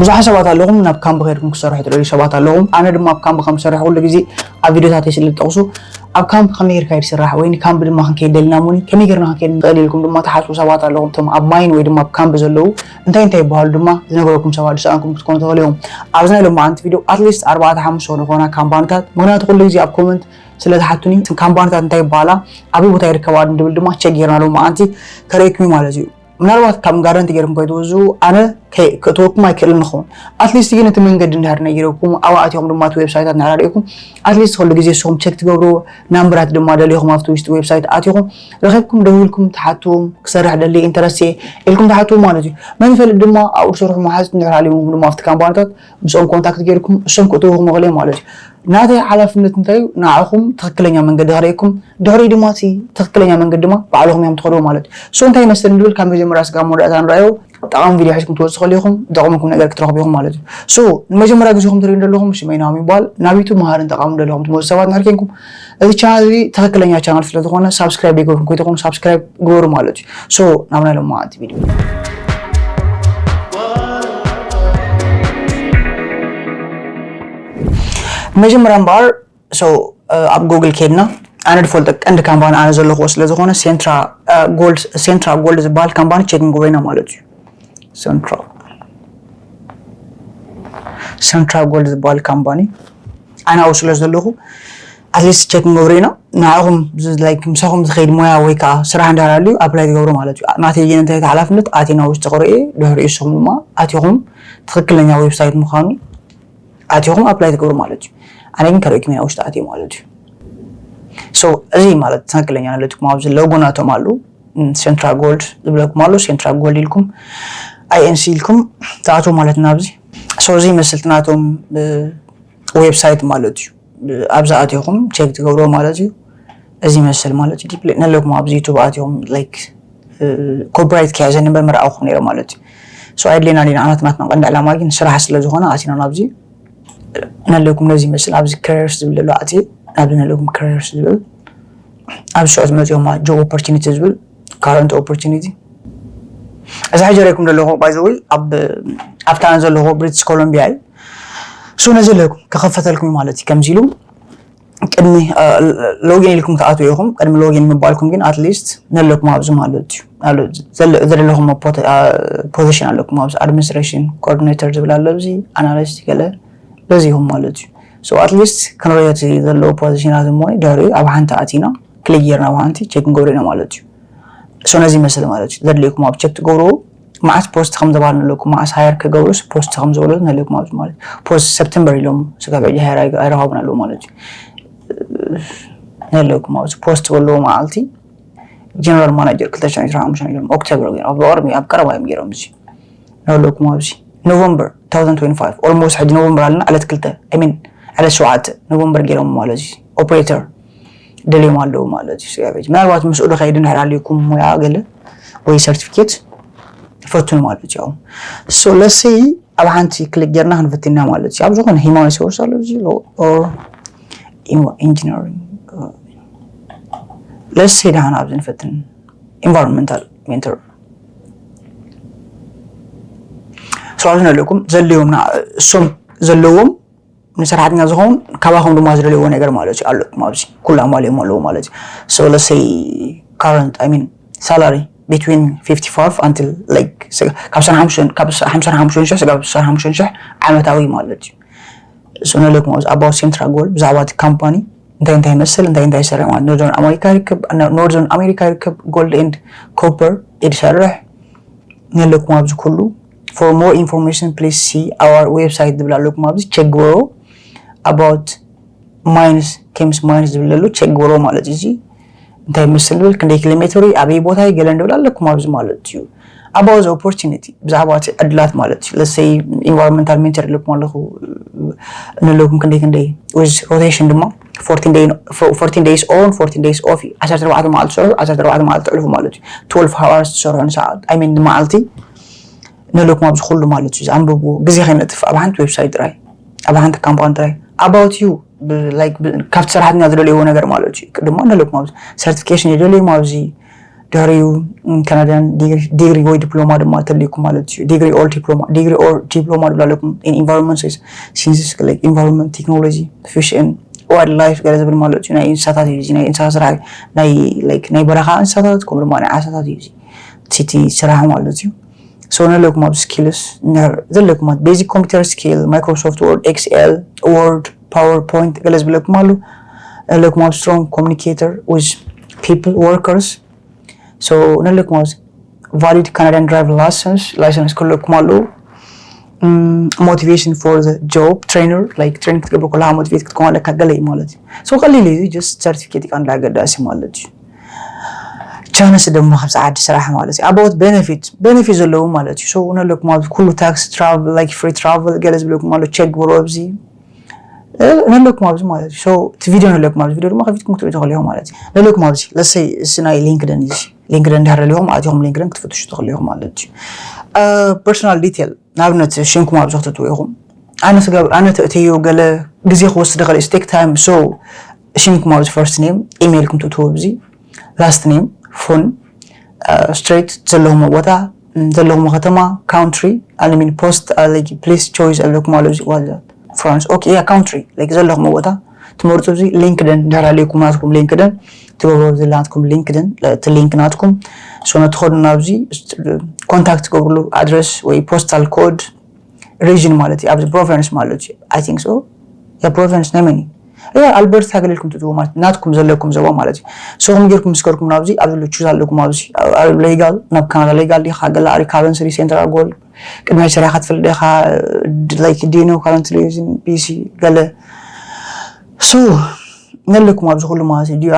ብዙሓት ሰባት ኣለኹም ናብ ካምፕ ከይድኩም ክሰርሑ ትደልዩ ሰባት ኣለኹም። ኣነ ድማ ኣብ ካምፕ ከም ዝሰርሕ ኩሉ ግዜ ኣብ ቪድዮታተይ ስለ ዝጠቕሱ ኣብ ካምፕ ከመይ ጌርካ እዩ ዝስራሕ ወይ ንካምፕ ድማ ክንከይድ ደሊና እሞኒ ከመይ ጌርና ክንከይድ ንኽእል ኢልኩም ድማ ትሓስቡ ሰባት ኣለኹም። እቶም ኣብ ማይን ወይ ድማ ኣብ ካምፕ ዘለዉ እንታይ እንታይ ይበሃሉ ድማ ዝነገረኩም ሰባት ዝሰኣንኩም ክትኮኑ ትኽእሉ እዮም። ኣብዚ ናይ ሎማዓንቲ ቪድዮ ኣትሊስት ኣርባዕተ ሓሙሽተ ዝኾና ካምፓኒታት፣ ምኽንያቱ ኩሉ ግዜ ኣብ ኮመንት ስለ ዝሓቱኒ ካምፓኒታት እንታይ ይበሃላ ኣበይ ቦታ ይርከባ ንድብል ድማ ቸክ ጌርና ሎማዓንቲ ከርእየኩም እዩ ማለት እዩ። ምናልባት ካብ ጋረንቲ ጌርኩም ከይትወዙ ኣነ ከ- ክእትወኩም ኣይክእልን ንኸውን። ኣትሊስት ግን እቲ መንገዲ እንድሕር ነጊረኩም ኣብኡ ኣቲኹም ድማ እቲ ዌብሳይታት እንድሕር ኣርእየኩም ኣትሊስት ኩሉ ግዜ ንስኹም ቸክ ትገብሩ ናምበራት ድማ ደሊኹም ኣብቲ ውሽጢ ዌብሳይት ኣቲኹም ረኺብኩም ደዊልኩም ትሓትዎም ክሰርሕ ደሊ ኢንተረስት እየ ኢልኩም ትሓትዎም ማለት እዩ። መን ይፈልጥ ድማ ኣብኡ ዝሰርሑ መሓዝት እንድሕር ሃልይዎም ድማ ኣብቲ ካምፓኒታት ምስኦም ኮንታክት ጌርኩም እሶም ክእትውኹም ይኽእሉ እዮም ማለት እዩ። ናተይ ሓላፍነት እንታይ እዩ? ንዓኹም ትኽክለኛ መንገዲ ከርእየኩም ድሕሪኡ ድማ እቲ ትኽክለኛ መንገዲ ድማ ባዕልኹም እዮም ትኸድዎ ማለት እዩ። ሶ እንታይ ይመስል ንብል ካብ መጀመርያ ስጋብ መወዳእታ ንረኣዮ። ጠቓሚ ቪድዮ ሒዝኩም ትወፅኡ ከሊኹም ዝጠቕመኩም ነገር ክትረኽቡ ኢኹም ማለት እዩ። ሶ ንመጀመርያ ግዜኹም ትሪኡ ዘለኹም ሽመይ ናሆም ይበሃል። ናብ ዩቱብ መሃርን ጠቓሚ ደለኹም ትመፁ ሰባት እንድሕር ኮንኩም እዚ ቻናል እዚ ትኽክለኛ ቻናል ስለ ዝኾነ ሳብስክራይብ ዘይገበርኩም ከይትኾኑ ሳብስክራይብ ግበሩ ማለት እዩ። ሶ ናብ ናይ ሎማዓንቲ ቪድዮ መጀመርያ እምበኣር ሶ ኣብ ጉግል ከድና ኣነ ዝፈልጦ ቀንዲ ካምፓኒ ኣነ ዘለኹዎ ስለ ዝኾነ ሴንትራ ጎልድ ሴንትራ ጎልድ ዝበሃል ካምፓኒ ቸክ ንገብሮ ኢና ማለት እዩ። ሴንትራ ሴንትራ ጎልድ ዝበሃል ካምፓኒ ኣነ ኣብኡ ስለ ዘለኹ ኣትሊስት ቸክ ንገብሮ ኢና። ንዓኹም ላይክ ምሳኹም ዝኸይድ ሞያ ወይ ከዓ ስራሕ እንዳሃልዩ ኣፕላይ ትገብሩ ማለት እዩ። ናተይ ግን እንታይ ሓላፍነት ኣትየ ናብ ውሽጢ ክርኢ ድሕሪኡ ንስኹም ድማ ኣቲኹም ትኽክለኛ ዌብሳይት ምዃኑ ኣቲኹም ኣፕላይ ትገብሩ ማለት እዩ። ኣነ ግን ከርእየኩም ኢና ውሽጢ ኣትየ ማለት እዩ። ሶ እዚ ማለት ትኽክለኛ ነለትኩም ኣብዚ ሎጎ ናቶም ኣሉ ሴንትራ ጎልድ ዝብለኩም ኣሎ። ሴንትራ ጎልድ ኢልኩም ኣይኤንሲ ኢልኩም ትኣትዉ ማለት ናብዚ ሶ እዚ ይመስል እቲ ናቶም ዌብሳይት ማለት እዩ። ኣብዚ ኣቲኹም ቸክ ትገብርዎ ማለት እዩ። እዚ ይመስል ማለት እዩ። ዲፕሌ ነለኩም ኣብዚ ዩቱብ ኣቲኹም ላይክ ኮፒራይት ከያዘኒ እምበር ምርኣኹም ነይረ ማለት እዩ። ሶ ኣይድሌና ዲና ናትና ናትና ቀንዲ ዕላማ ግን ስራሕ ስለ ዝኾነ ኣቲና ናብዚ ነለኩም ነዚ ይመስል ኣብዚ ከረርስ ዝብል ዘሎ ኣቲ ናብዚ ነለኩም ከረርስ ዝብል ኣብዚ ሽዑ ዝመፅኦም ጆብ ኦፖርቹኒቲ ዝብል ካረንት ኦፖርቹኒቲ እዚ ሕጂ ሬኩም ዘለኹ ባይዘወይ ኣብ ኣብታ ዘለኹ ብሪቲሽ ኮሎምቢያ እዩ። ሶ ነዚ ኣለኩም ክኸፈተልኩም እዩ ማለት እዩ። ከምዚ ኢሉ ቅድሚ ሎጊን ኢልኩም ትኣትዉ ኢኹም። ቅድሚ ሎጊን ምባልኩም ግን ኣትሊስት ነለኩም ኣብዚ ማለት እዩ። ዘለ- ዘለኹም ፖተ- አ- ፖዚሽን ኣለኩም ኣብዚ ኣድሚኒስትሬሽን ኮኦርዲኔተር ዝብል ኣሎ ኣብዚ ኣናሊስት ገለ በዚ ኢኹም ማለት እዩ። ሶ ኣትሊስት ክንሪኦ እቲ ዘለዎ ፖዚሽናት እሞ ድሕሪኡ ኣብ ሓንቲ ኣቲና ክሊክ ጌርና ኣብ ሓንቲ ቸክ ክንገብሮ ኢና ማለት እዩ። ሶ ነዚ ይመስል ማለት እዩ። ዘድልየኩም ኣብ ቸክ ትገብርዎ መዓስ ፖስት ከም ዘባል ኣለኩም መዓስ ሃየር ክገብሩስ ፖስት ከም ዝበሉ ነለኩም ኣብዚ ማለት እዩ። ፖስት ሰፕተምበር ኢሎም ስጋብ ሕጂ ሃየር ኣይረኸቡን ኣለዉ ማለት እዩ። ነለኩም ኣብዚ ፖስት ዝበልዎ መዓልቲ ጀነራል ማናጀር ክልተ ሽሕን ዕስራን ሓሙሽተን ኢሎም ኦክቶበር ገይሮም ኣብ ቅርቢ ኣብ ቀረባ እዮም ገይሮም እዚ ነለኩም ኣብዚ ኖቨምበር two thousand twenty-five ኦልሞስት ሕጂ ኖቨምበር ኣለና ዕለት ክልተ I mean ዕለት ሸውዓተ ኖቨምበር ገይሮም ማለት እዩ። ኦፕሬተር ደልዮም ኣለዉ ማለት እዩ። ስጋብ ሕጂ ምናልባት ምስኡ ዶ ከይድ እንድሕር ኣልዩኩም ሞያ ገለ ወይ ሰርቲፊኬት ፈትኑ ማለት እዩ። ሶ ለሲ ኣብ ሓንቲ ክሊክ ጌርና ክንፍትና ማለት እዩ። ኣብ ዝኾነ ሂማን ሪሶርስ ኣሎ እዚ ሎ ኦር ኢንጂነሪንግ ለሲ ደሓን ኣብዚ ንፈትን ኢንቫይሮንመንታል ሜንተር ሶ ኣብዚ ነለኩም ዘለዎም እሶም ዘለዎም ንሰራሕተኛ ዝኸውን ካባኹም ድማ ዝደልይዎ ነገር ማለት እዩ ኣለኩም ኣብዚ ኩሉ ኣማሊኦም ኣለዎ ማለት እዩ። So let's say current I mean salary between fifty five until like ካብ ዓሰርተ ሓሙሽተ ካብ ዓሰርተ ሓሙሽተ ሺሕ ስጋብ ዓሰርተ ሓሙሽተ ሺሕ ዓመታዊ ማለት እዩ። So ነለኩም ኣብዚ about central goal ብዛዕባ እቲ ካምፓኒ እንታይ እንታይ ይመስል እንታይ እንታይ ይሰርሕ ማለት ኖርዘርን ኣሜሪካ ይርከብ ኖርዘርን ኣሜሪካ ይርከብ gold and copper ይሰርሕ ነለኩም ኣብዚ ኩሉ for more information please see our website ዝብል ኣለኩም ኣብዚ ቸክ ግበሩ። About mines ኬምስ ማይንስ ዝብል ዘሎ ቸክ ግበሩ ማለት እዩ። እዚ እንታይ ይመስል ዝብል ክንደይ ኪሎ ሜትር እዩ ኣበይ ቦታ እዩ ገለን ዝብል ኣለኩም ኣብዚ ማለት እዩ። About opportunity ብዛዕባ እቲ ዕድላት ማለት እዩ። Let's say environmental mentor ኣለኩም ኣለኹ ነለኩም ክንደይ ክንደይ with rotation ድማ fourteen day fourteen days on fourteen days off እዩ። ዓሰርተ ኣርባዕተ መዓልቲ ትሰርሑ ዓሰርተ ኣርባዕተ መዓልቲ ተዕልፉ ማለት እዩ። Twelve hours ትሰርሑ ንሰዓት I mean ንመዓልቲ ነለኩም ኣብዚ ኩሉ ማለት እዩ። ዝኣንብብዎ ግዜ ከይነጥፍ ኣብ ሓንቲ ዌብሳይት ጥራይ ኣብ ሓንቲ ካምፓኒ ጥራይ about you ካብቲ ሰራሕተኛ ዝደልይዎ ነገር ማለት እዩ። ድማ ነለኩም ኣብዚ ሰርቲፊኬሽን ይደልዮም ኣብዚ ድሕሪኡ Canadian degree ወይ diploma ድማ ተልይኩም ማለት እዩ። Degree or diploma, degree or diploma ድብላ ኣለኩም in environment science, since like environment technology, fish and wildlife ገለ ዝብል ማለት እዩ። ናይ እንስሳታት እዩ እዚ፣ ናይ እንስሳ ስራሕ፣ ናይ like ናይ በረኻ እንስሳታት ከምኡ ድማ ናይ ዓሳታት እዩ እዚ እቲ ስራሕ ማለት እዩ። So ነለኩም ኣብ skills ዘለኩም basic computer skill, Microsoft Word, Excel, Word, PowerPoint ገለ ዝብለኩም ኣሎ። ነለኩም ኣብ strong communicator with people, workers. So ነለኩም ኣብዚ valid Canadian driver license, license ክህልወኩም ኣለዎ። Motivation for the job, trainer like train ክትገብር ከለካ motivate ክትከውን ኣለካ ገለ እዩ ማለት እዩ። So ቀሊል እዩ፣ just certificate እዩ ቀንዲ ኣገዳሲ ማለት እዩ። Chance ድማ ካብዚ ዓዲ ስራሕ ማለት እዩ። About benefit, benefit ዘለዎ ማለት እዩ። So ነለኩም ኣብዚ ኩሉ tax, travel like free travel ገለ ዝብለኩም ኣሎ። Check ግበሩ ኣብዚ ነለኩም ኣብዚ ማለት እዩ። So እቲ ቪድዮ ነለኩም ኣብዚ ቪድዮ ድማ ከፊትኩም ክትሪኡ ትኽእሉ ኢኹም ማለት እዩ። ነለኩም ኣብዚ let's say እዚ ናይ LinkedIn እዩ። LinkedIn ድሕር ኣለኹም ኣቲኹም LinkedIn ክትፍትሹ ትኽእሉ ኢኹም ማለት እዩ። Personal detail ንኣብነት ሽምኩም ኣብዚ ክትእትዉ ኢኹም። ኣነ ትገብር ኣነ ተእትዮ ገለ ግዜ ክወስድ ይኽእል እዩ፣ take time። So ሽምኩም ኣብዚ first name፣ ኢሜይልኩም ትእትዉ ኣብዚ፣ last name፣ phone፣ street ዘለኹም ቦታ፣ ዘለኹም ከተማ፣ country፣ I mean post፣ like place choice ኣለኩም ኣሎ ኣብዚ። France okay yeah country like ዘለኹም ቦታ ትመርጹ። እዚ LinkedIn ድሕር ኣለኩም ናትኩም LinkedIn ትገብሩ፣ እዚ ናትኩም LinkedIn እቲ link ናትኩም። So ነቲ ኮድ ናብዚ contact ትገብርሉ address ወይ postal code፣ region ማለት እዩ። ኣብዚ province ማለት እዩ። I think so yeah province ናይ መን እዩ? Alberta ገለ ኢልኩም ትእትዉ ማለት ናትኩም ዘለኩም ዞባ ማለት እዩ። So ከምኡ ጌርኩም ምስ ከድኩም ናብዚ ኣብዚ ሉ choose ኣለኩም ኣብዚ legal ናብ ካናዳ legal ዲኻ ገለ recurrence central goal ቅድሚ ሰሪሕካ ትፈልጥ ዲኻ like do you know currently using PC ገለ። So ነለኩም ኣብዚ ኩሉ ማለት እዩ። Do you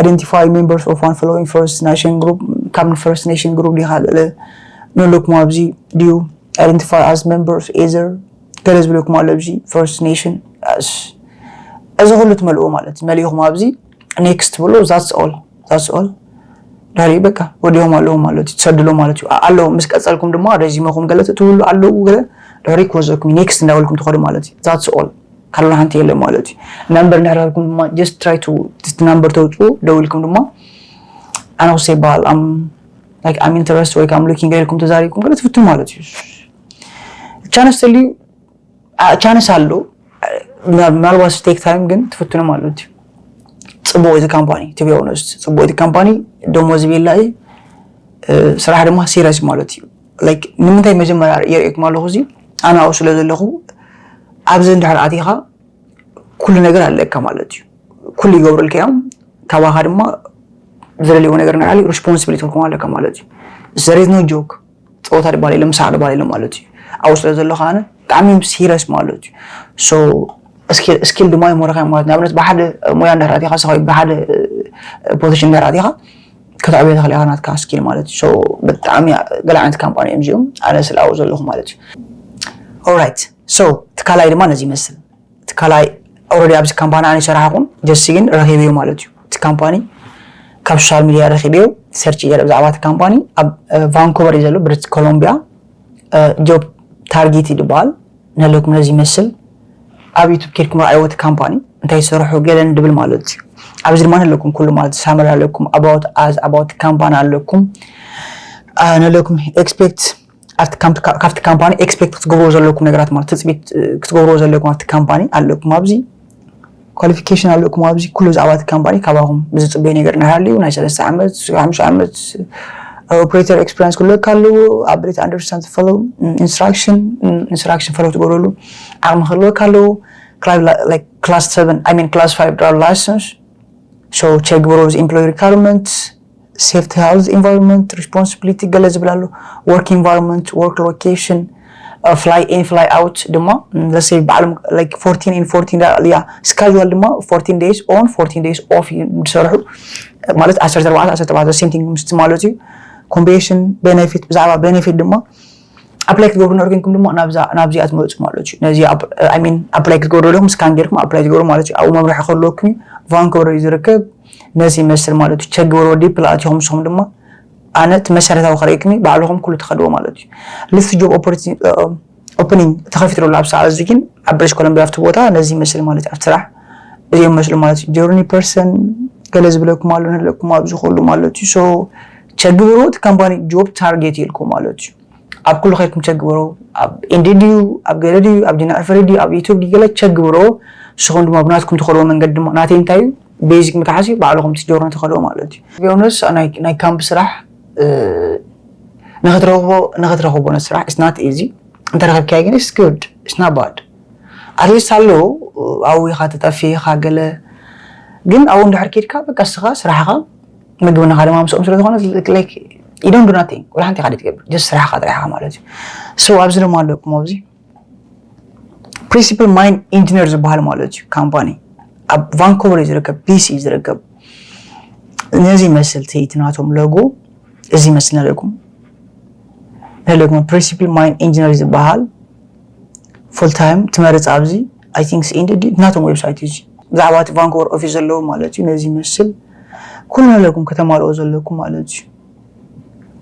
identify members of one following First Nation group? ካብ First Nation group ዲኻ ገለ ነለኩም ኣብዚ። Do you identify as members either ገለ ዝብለኩም ኣሎ ኣብዚ First Nation። እዚ ኩሉ ትመልእዎ ማለት እዩ። መሊእኹም ኣብዚ next ትብሉ። That's all, that's all። ድሕሪ በቃ ወዲኦም ኣለዉ ማለት እዩ፣ ትሰድሉ ማለት እዩ። ኣለዉ ምስ ቀጸልኩም ድማ resume ኹም ገለ ትእትውሉ ኣለዉ ገለ ድሕሪ ክወዘኩም next እንዳበልኩም ትኸዱ ማለት እዩ። That's all። ካልእ ሓንቲ የለን ማለት እዩ። Number እንድሕር ሃልኩም ድማ just try to number ተውፅኡ፣ ደዊልኩም ድማ ኣነ ክሰ ይበሃል I'm like I'm interest ወይ ከዓ I'm looking ገለ ኢልኩም ተዛሪብኩም ገለ ትፍትኑ ማለት እዩ። Chance ተልዩ chance ኣሎ። ምናልባት take time ግን ትፍትኑ ማለት እዩ። ፅቡቅ እቲ company to be honest ፅቡቅ እቲ company ደሞዝ ቤላ እዩ። ስራሕ ድማ serious ማለት እዩ። Like ንምንታይ መጀመርያ የርእየኩም ኣለኹ እዚ ኣነ ኣብኡ ስለ ዘለኹ ኣብዚ እንድሕር ኣቲኻ ኩሉ ነገር ኣለካ ማለት እዩ። ኩሉ ይገብሩልካ እዮም። ካባኻ ድማ ዝደልይዎ ነገር ንላዕሊ responsibility ክትከውን ኣለካ ማለት እዩ። There is no joke። ፀወታ ድባል የለ ምሳሕ ድባል የለ ማለት እዩ። ኣብኡ ስለ ዘለኹ ኣነ ብጣዕሚ serious ማለት እዩ። So skill ድማ ይመረኻ ማለት ንኣብነት ብሓደ ሞያ እንድሕር ኣቲኻ ሰኻዊ ብሓደ position እንድሕር ኣቲኻ ከተዕብዮ ትኽእል ኢኻ ናትካ skill ማለት እዩ። So ብጣዕሚ ገለ ዓይነት company እዮም እዚኦም ኣነ ስለ ኣብኡ ዘለኹ ማለት እዩ። Alright so እቲ ካልኣይ ድማ ነዚ ይመስል። እቲ ካልኣይ already ኣብዚ company ኣነ ይሰራሕኹን ጀሲ ግን ረኺበዮ ማለት እዩ። እቲ company ካብ social media ረኺበዮ search ገይረ ብዛዕባ እቲ company ኣብ Vancouver እዩ ዘሎ British Columbia job target እዩ ዝበሃል። ነለኩም ነዚ ይመስል ኣብ YouTube ኬድኩም ረኣይዎ እቲ company እንታይ ይሰርሑ ገለን ድብል ማለት እዩ። ኣብዚ ድማ ነለኩም ኩሉ ማለት summary ኣለኩም about us about company ኣለኩም ነለኩም expect ኣብቲ ካብቲ company expect ክትገብርዎ ዘለኩም ነገራት ማለት ትፅቢት ክትገብርዎ ዘለኩም ኣብቲ company ኣለኩም ኣብዚ qualification ኣለኩም ኣብዚ ኩሉ ብዛዕባ እቲ company ካባኹም ብዝፅበዩ ነገር እናሃልዩ ናይ ሰለስተ ዓመት ሓሙሽተ ዓመት operator experience ክህልወካ ኣለዎ። Ability understand follow instruction instruction follow ትገብረሉ ዓቕሚ ክህልወካ ኣለዎ። Class seven I mean class five driver license so check ግበሩ employee requirement safety health environment responsibility ገለ ዝብል ኣሎ። Work environment work location fly in fly out ድማ let's say ባዕሎም like fourteen in fourteen yeah schedule ድማ fourteen days on fourteen days off ዝሰርሑ ማለት ዓሰርተ ኣርባዕተ ዓሰርተ ኣርባዕተ same thing ምስ ማለት እዩ። Compensation benefit ብዛዕባ benefit ድማ apply ክትገብሩ ንር ኮይንኩም ድማ ናብዚኣ ትመፁ ማለት እዩ። ነዚ I mean apply ክትገብሩ ኣለኩም scan ጌርኩም apply ትገብሩ ማለት እዩ። ኣብኡ መምርሒ ክህልወኩም እዩ። Vancouver እዩ ዝርከብ። ነዚ ይመስል ማለት እዩ። Check ግበርዎ ዲፕ ኣቲኹም ንስኹም ድማ ኣነ እቲ መሰረታዊ ከርእየኩም እዩ። ባዕልኹም ኩሉ ትኸድዎ ማለት እዩ። List job opening ተኸፊቱ ኣሎ ኣብ ሰዓት እዚ ግን ኣብ British Columbia ኣብቲ ቦታ ነዚ ይመስል ማለት እዩ። ኣብቲ ስራሕ እዚኦም መስሉ ማለት እዩ። Journey person ገለ ዝብለኩም ኣሎ ንህለኩም ኣብዚ ኩሉ ማለት እዩ። So ቸግብሮ እቲ ካምፓኒ ጆብ ታርጌት ኢልኩም ማለት እዩ። ኣብ ኩሉ ከይድኩም ቸግብሮ ኣብ ኢንዲ ድዩ ኣብ ገለ ድዩ ኣብ ጅናዕፈሪ ድዩ ኣብ ዩቱብ ድዩ ገለ ቸግብሮ። ንስኹም ድማ ብናትኩም ትኸድዎ መንገዲ ድማ ናተይ እንታይ እዩ ቤዚክ ምትሓስ እዩ ባዕልኹም ትጀርኑ ትኸድዎ ማለት እዩ። ቢሆነስ ናይ ካምፕ ስራሕ ንክትረኽቦ ንክትረኽቦ ነስራሕ it's not easy። እንተረኸብካዮ ግን it's good, it's not bad። ኣትሊስት ኣሎ ኣብኡ ኢኻ ተጠፊኻ ገለ ግን ኣብኡ እንድሕር ኬድካ በቃ እስኻ ስራሕኻ ምግብና ካልማ ምስኦም ስለ ዝኾነ like you don't do nothing ወላ ሓንቲ ኢኻ ትገብር just ስራሕኻ ጥራሕኻ ማለት እዩ። So ኣብዚ ድማ ኣለኩም ኣብዚ ፕሪንሲፕል ማይን ኢንጂነር ዝበሃል ማለት እዩ ካምፓኒ ኣብ ቫንኮቨር እዩ ዝርከብ ቢሲ እዩ ዝርከብ። ነዚ መስል ትይት ናቶም ሎጎ እዚ መስል ኣለኩም ኣለኩም ፕሪንሲፕል ማይን ኢንጂነር ዝበሃል ፉል ታይም ትመርፅ ኣብዚ I think ended ናቶም ዌብሳይት እዩ ብዛዕባ እቲ ቫንኮቨር ኦፊስ ዘለዎ ማለት እዩ ነዚ መስል ኩሉ ኣለኩም ከተማልኦ ዘለኩም ማለት እዩ።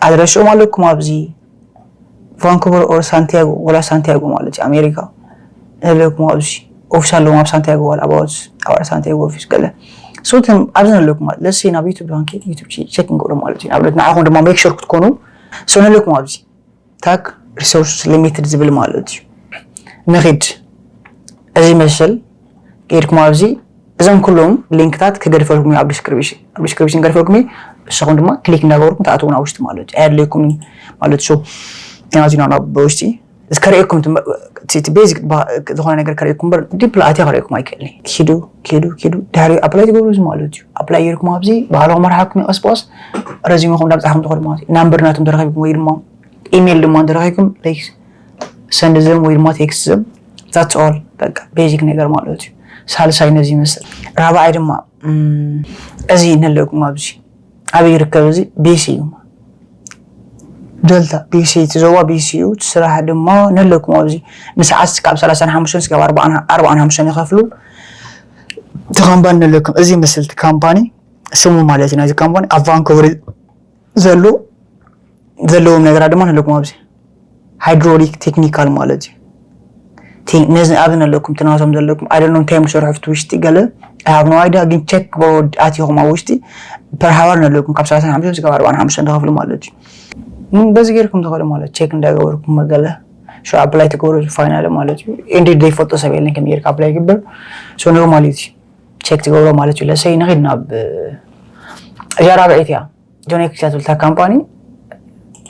ኣድረሽኦም ኣለኩም ኣብዚ ቫንኮቨር ኦር ሳንቲያጎ ወላ ሳንቲያጎ ማለት እዩ ኣሜሪካ ኣለኩም ኣብዚ ኦፊስ ኣለዎም ኣብ ሳንቲያጎ ዋላ ኣባውት ኣባል ሳንቲያጎ ኦፊስ ገለ ሶትን ኣብዚ ኣለኩም ማለት ለሲ ናብ ዩቱብ ባንክ ዩቱብ ቼክ ንገብሮ ማለት እዩ ንኣብነት ንዓኹም ድማ ሜክ ሹር ክትኮኑ ሶ ነለኩም ኣብዚ ታክ ሪሶርስ ሊሚትድ ዝብል ማለት እዩ። ንኺድ እዚ መስል ከይድኩም ኣብዚ እዞም ኩሎም ሊንክታት ክገድፈልኩም እዩ ኣብ ዲስክሪፕሽን ኣብ ዲስክሪፕሽን ገድፈልኩም እዩ። ንስኹም ድማ ክሊክ እንዳገበርኩም ትኣትዉ ናብ ውሽጢ ማለት እዩ ኣየድለይኩም እዩ ማለት ሶ ናዚና ናብ ውሽጢ ከርእየኩም ቤዚክ ዝኾነ ነገር ከርእየኩም በር ዲፕ ኣትያ ከርእየኩም ኣይክእልኒ ኪዱ ኪዱ ኪዱ ድሕሪ ኣፕላይ ትገብሩ እዚ ማለት እዩ ኣፕላይ ጌርኩም ኣብዚ ባህልኹም መርሓኩም ይቐስቀስ ረዚምኹም እንዳብፃሕኩም ትኸዱ ማለት እዩ ናምበር ናቶም ተረኺብኩም ወይ ድማ ኢሜይል ድማ እንተረኺብኩም like send them ወይ ድማ text them that's all በቃ ቤዚክ ነገር ማለት እዩ። ሳልሳይ ነዚ ይመስል። ራብዓይ ድማ እዚ ነለኩም ኣብዚ ኣበይ ይርከብ እዚ ቢሲ እዩ ደልታ ቢሲ እቲ ዞባ ቢሲ እዩ እቲ ስራሕ ድማ ነለኩም ኣብዚ ንሰዓት ስካብ ሰላሳን ሓሙሽተን ስካብ ኣርባዓን ሓሙሽተን ይኸፍሉ እቲ ካምፓኒ ነለኩም እዚ ይመስል እቲ ካምፓኒ ስሙ ማለት እዩ ናይዚ ካምፓኒ ኣብ ቫንኮቨር ዘሎ ዘለዎም ነገራት ድማ ኣለኩም ኣብዚ ሃይድሮሊክ ቴክኒካል ማለት እዩ ነዚ ኣብዚ ኣለኩም ትናቶም ዘለኩም ኣይደኖ እንታይ እዮም ዝሰርሑ ኣብቲ ውሽጢ ገለ ኣብ ነዋይዳ ግን ቸክ ኣትኹም ኣብ ውሽጢ ፐርሃዋር ኣለኩም ካብ ሰላሳ ሓሙሽተ ስጋብ ኣርባዓን ሓሙሽተ ተኸፍሉ ማለት እዩ በዚ ገይርኩም ትኸዱ ማለት ቸክ እንዳገበርኩም መገለ ሾ ኣፕላይ ትገብሩ ፋይናል ማለት እዩ እንዴት ዘይፈልጦ ሰብ የለን ከም ጌርካ ኣፕላይ ይግበር ሶ ኖርማሊቲ ቸክ ትገብሮ ማለት እዩ ለሰይ ንኺድ ናብ እዚኣ ራብዒት እያ ጆኔክስ እያ ትብል እታ ካምፓኒ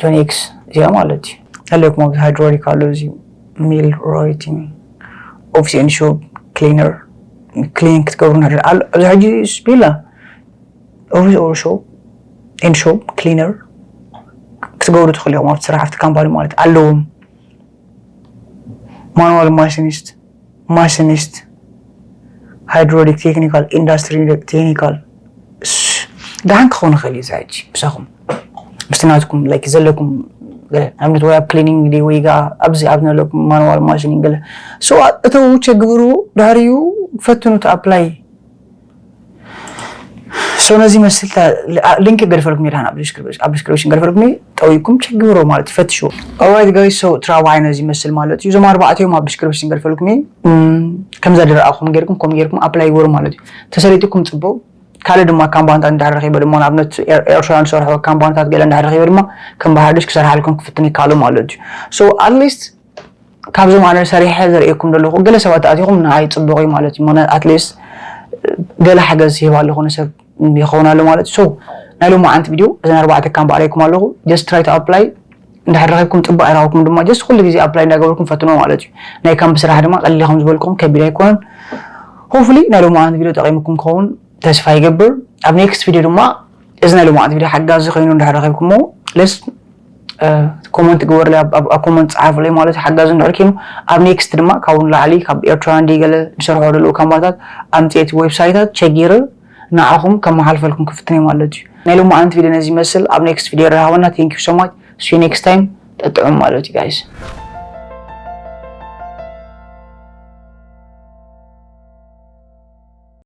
ጆኔክስ እዚኣ ማለት እዩ ኣለኩም ኣብዚ ሃይድሮሊክ ኣሎ እዚ ሚል ሮይቲንግ ኦፊስ ኤንድ ሾፕ ክሊነር ክሊን ክትገብሩ ንሕድር ኣሎ ኣብዚ ሕጂ ስቢላ ኦፊስ ኦር ሾፕ ኤንድ ሾፕ ክሊነር ክትገብሩ ትኽእሉ ኢኹም ኣብቲ ስራሕ ኣብቲ ካምፓኒ ማለት ኣለዎም ማኑዋል ማሽኒስት ማሽኒስት ሃይድሮሊክ ቴክኒካል ኢንዳስትሪ ቴክኒካል ደሓን ክኸውን ይኽእል እዩ ዛጂ ምሳኹም ምስቲ ናትኩም ላይክ ዘለኩም ንኣብነት ወይ ኣብ ክሊኒንግ ዲ ወይ ጋ ኣብዚ ኣብ ዘለኩም ማኑዋል ማሽኒንግ ገለ ሶ እተው ቸግብሩ ድሕሪኡ ፈትኑ ተኣፕላይ ሶ ነዚ መስል ሊንክ ገድፈልኩም ይድሃን ኣብ ዲስክሪፕሽን ገድፈልኩም ጠዊኩም ቸግብሮ ማለት ይፈትሽዎ ኦራይት ጋይስ ሶ ትራባይ ነዚ መስል ማለት እዩ እዞም ኣርባዕተ እዮም ኣብ ዲስክሪፕሽን ገድፈልኩም ከምዛ ድረኣኹም ጌርኩም ከም ጌርኩም ኣፕላይ ይገሩ ማለት እዩ ተሰሊጥኩም ፅቡቅ ካልእ ድማ ካምፓኒታት እንዳረኺበ ድማ ንኣብነት ኤርትራ ንሰርሖ ካምፓኒታት ገለ እንዳረኺበ ድማ ከም ብሓድሽ ክሰርሓልኩም ክፍትን ይካሉ ማለት እዩ so at least ካብዞም ኣነ ሰሪሐ ዘርእየኩም ዘለኹ ገለ ሰባት ኣቲኹም ንዓይ ፅቡቕ እዩ ማለት እዩ ምክንያት at least ገለ ሓገዝ ይህብ ኣለኹ ንሰብ ይኸውን ኣሎ ማለት እዩ so ናይ ሎማዓንቲ ቪድዮ እዘን ኣርባዕተ ካምፓኒ ኣለይኩም ኣለኹ just try to apply እንድሕር ረኺብኩም ፅቡቅ ኣይረኸብኩም ድማ just ኩሉ ግዜ ኣፕላይ እንዳገበርኩም ፈትኖ ማለት እዩ ናይ ካምፕ ስራሕ ድማ ቀሊል ከም ዝበልኩም ከቢድ ኣይኮነን hopefully ናይ ሎማዓንቲ ቪድዮ ጠቂምኩም ክኸውን ተስፋ ይገብር ኣብ next ቪድዮ ድማ እዚ ናይ ሎማዓንቲ ቪድዮ ሓጋዚ ኮይኑ እንድሕር ረኺብኩሞ let's ኮመንት ግበርለይ ኣብ ኮመንት ፀሓፍለይ ማለት ሓጋዚ እንድሕር ኮይኑ ኣብ next ድማ ካብኡ ንላዕሊ ካብ ኤርትራ እንዲ ገለ ዝሰርሖ ዘለዉ ካምፓኒታት ኣምፅኤት ዌብሳይታት ቸጊረ ንዓኹም ከመሓልፈልኩም ክፍትን እየ ማለት እዩ ናይ ሎማዓንቲ ቪድዮ ነዚ ይመስል ኣብ next ቪድዮ ረሃበና thank you so much see you next time ጥዑም ማለት እዩ guys